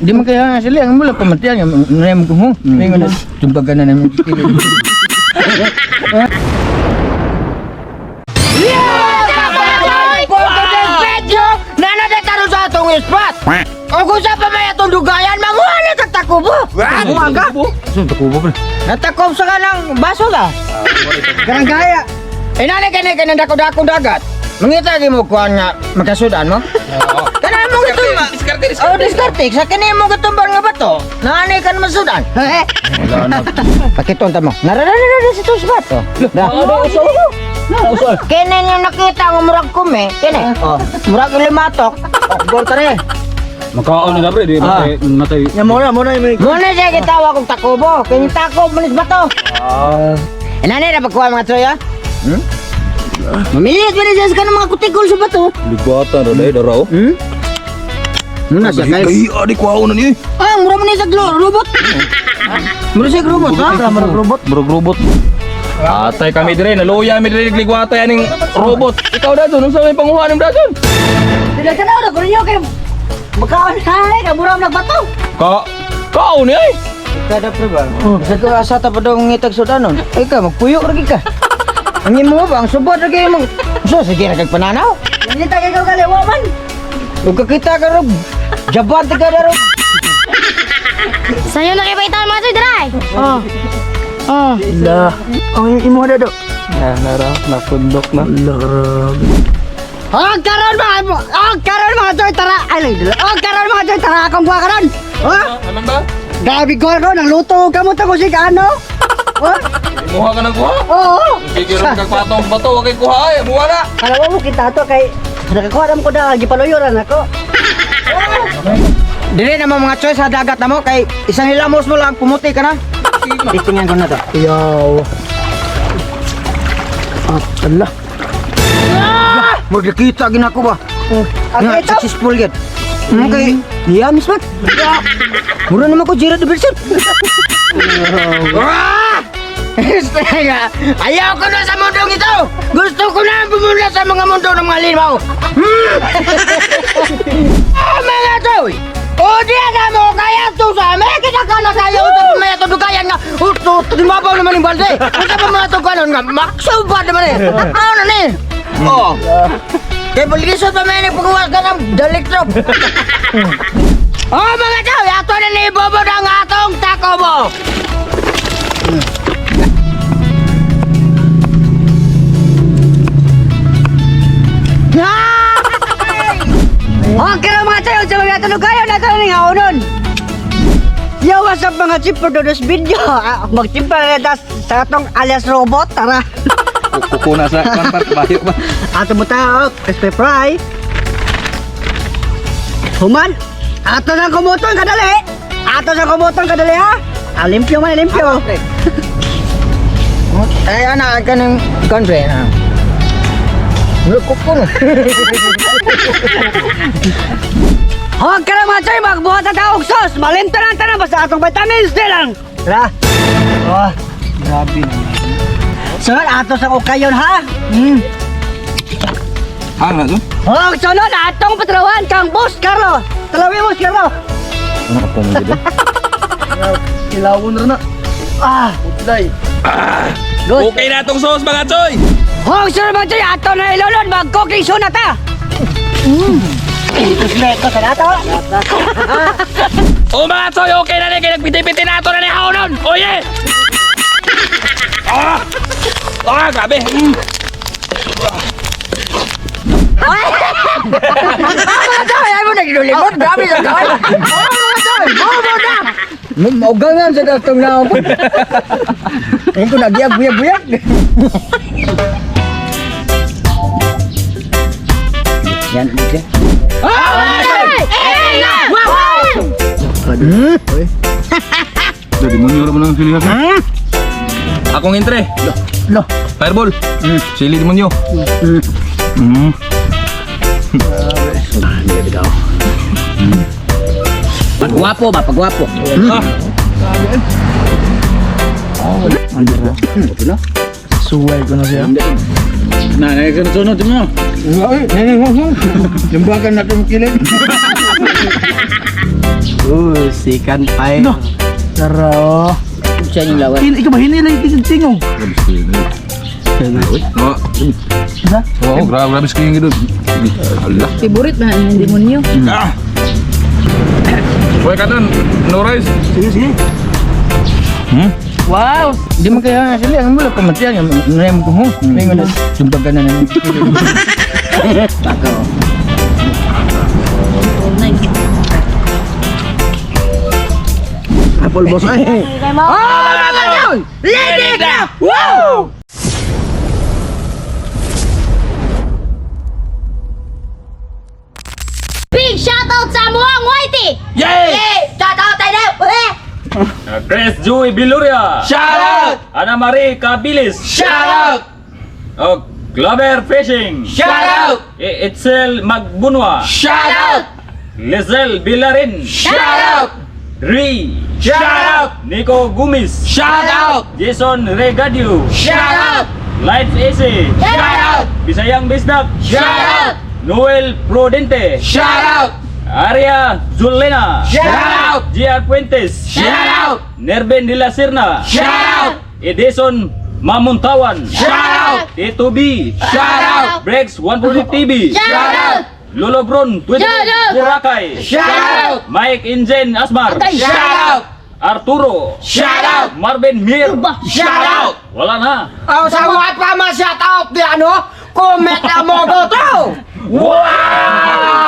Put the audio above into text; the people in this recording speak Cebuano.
Di man kaya sila ang mula pamatian nga nayam ko ho. Ngayon na tumbagan na namin. For today's video, nanada karon sa atong spot. O kung sa pa may atong dugayan, manguha na sa takubo. Umaga. Saan takubo pre? Natakob sa kanang baso ka. Kanang gaya. Eh nanay kanay kanang dako-dako dagat. Mangita di mo kuan nga makasudan mo? Oo. Kanang mo gitumba. Diskarte, Oh, diskarte. Sa kani mo gitumba nga bato. Nanay ka naman sudan. Eh. Wala na. Pakiton ta mo. Narararara sa tos bato. Da. Kene nga nakita nga murag kume, kene. Oh, murag limatok. Oh, gol tare. Makaon na pre, di ba natay. Ya mo na may Muna siya gitawag kong takobo. Kini takob manis bato. Ah. Inani na pagkuha mga troya? Hmm? Mamilit ba na siya sa kanang mga kutikol sa bato? Ligwatan ra dai dara oh. Hmm? Muna siya kay. Ay, adi kuhaon na ni. Ah, mura man siya robot. Mura siya robot, ha? Murag robot. Murag robot. Atay kami dire, naluya mi dire ligwatay aning robot. Ikaw dadon, unsa may panguha ning dadon? Dili ka na ko ninyo kay makaon hay ka mura man nagbato. Ka kaon ni ay. Kada pre ba? Sa ko asa ta pa daw ngitag sudanon. Ay ka magpuyo ra gid ka. Ang imo ba ang subod ra gyud mo. So sige ra kag pananaw. Dili ta kay kaliwa man. Ug kakita ka rog. Jaban ti ka rog. Sa'yo na kayo mga soy, dry! Oh. Oh. La. Ang imo na do. Na nara, napundok na. Og karon mga og karon mga joy tara. Ay og karon mga joy tara akong buha karon. Ha? Aman ba? Grabe ko karon ang luto kamo ta ko si ano. Ha? Muha ka ng kuha? Oo. Sige ron kag patong bato, wa kay kuha ay, muha na. Kalawa mo kita to kay nakakuha ko na gipaluyoran ako. Dili na mo mga choice sa dagat na mo kay isang hilamos mo lang pumuti ka na. Titingnan ko na to. Yo. Ah, ala. Murag kita ginako ba? Ang Nga, ito. successful gyud. Okay. Yeah, miss man. Mura naman ko Gerard Wilson. Ah! Teka, ayaw ko na sa mundong ito! Gusto ko na bumula sa mga mundo ng mga limaw! Hmm? Ah, mga toy! O diya ka mo, kaya to sa amin! Kita ka na kayo sa mga tudukayan nga! Uto, tumabaw naman yung balde! Unsa pa mga tuganon nga, maksubad naman eh! Ano na ni? Oh! Kaya buligisod pa may nagpagawa ka ng dalitrop! Oh mga tao, ato na ni Bobo ang atong takobo. Og karon mga joy sa mga tulog kayo na karon nga unon. Yo, what's up mga chip for today's video? Ah, magtimpa na ta sa atong alias robot, tara. Kukuna sa kwarta bayo ba. Ato mo tayo, crispy fry. Human, ato sa kumuton kadali. Ato sa kumuton kadali ha. Ah, limpyo man, limpyo. Ay, ana ka ng country na. Lukok ko no. Huwag ka na mga choy, magbuhat na taog sauce. Malimta na ang tanan, basta atong vitamins di lang. Tara. Oh, Grabe naman. sunod, ato sa ukayon ha. Mm. Hanga to. Huwag sunod, atong patrawan kang boss Carlo. Talawi mo, Carlo. Ano ka po mo dito? Kilawon ra na. Ah, Putday. good. Okay na tong sauce mga choy. Huwag sunod mga choy, ato na ilulod, mag-cooking show na ta. Mm. Ito sa nato. O mga choy, okay na ni kay nagpiti-piti na ato na ni haonon. Oye. Ah! Ah, grabe. Mm. Mga tao, ay mo naglulimot. Grabe sa kay. Oh, mga tao, bobo na. Maugangan sa datong naon po. Ayun ko nagyag buyag-buyag. Yan, siya. Do demonyo ra man ang sili ka. Akong entre. Lo. Fireball. Sili demonyo. Mm. Pagwapo ba, pagwapo. Ah. Suway ko na siya. Na, na sunod mo. Ay, nay, nay, nay. Limbagan natin kilid. Sikan pa. No. Tara. Oh. Siya yung lawan. Ikaw ba hinilay kisig tingong? Uy, no. Ha? Oo, grabe, grabe sa kayong. Ala. Favorite na yung demonyo. Ah! Uy, katon, no rice. Sige, sige. Wow! Di man kaya sila ang mula pamatyan ng ko ho. May nga sumbag ka na naman. Bakaw. Nice. Apple boss ay. Oh, mga tol! Lady na! Wow! Big shoutout sa Muang Whitey! Yay! Shout out tayo! Eh! Chris Joey Biluria. Shout out! Ana Marie Cabilis. Shout out! Oh, Glover Fishing. Shout out! Itzel Magbunwa. Shout out! Lizel Bilarin. Shout out! Ri. Shout out! Nico Gumis. Shout out! Jason Regadio. Shout out! Life Easy. Shout out! Bisayang Bisdak. Shout out! Noel Prudente. Shout out! Arya Zulena. Shout out! GR Fuentes. Shout out! Nerben de la Serna. Shout out! Edison Mamuntawan. Shout out! Tito B. Shout out! Brex 140 TV. Shout out! Lolo Bron, 20 Shout out! Boracay. Shout out! Mike Ingen Asmar. Shout out! Arturo. Shout out! Marvin Mir. Shout out! Wala na. Oh, sa mga pa ma-shout out di ano? Comment na mo to! Wow!